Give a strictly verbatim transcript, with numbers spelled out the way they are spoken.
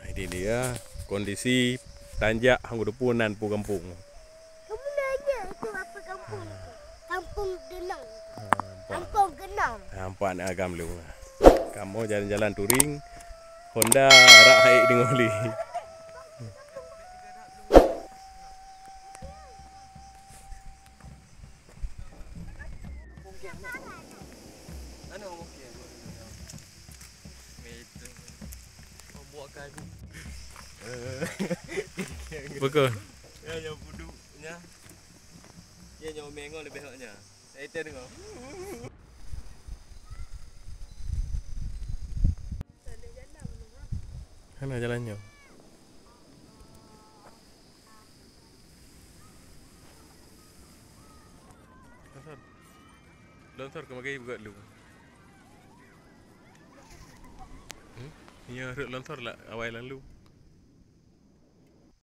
Ini dia kondisi tanjak hang geuteupeue nan peue gampông. Kamu nanya itu apa kampung itu? Kampung Genang. Ha, nampak. Kampung Genang. Ha, nampak aneuk agam lôn. Kamoe jalan-jalan touring, Honda rak hai deungoe lé. Betul. Ya, nyang puduk nya. Ya, nyang mengol lebih hak nya. Saya deungoe. Hana jalan nyoe. Lonsor. Lonsor ke magai buka dulu. Hmm? Nya rot lonsor lah awai lalu.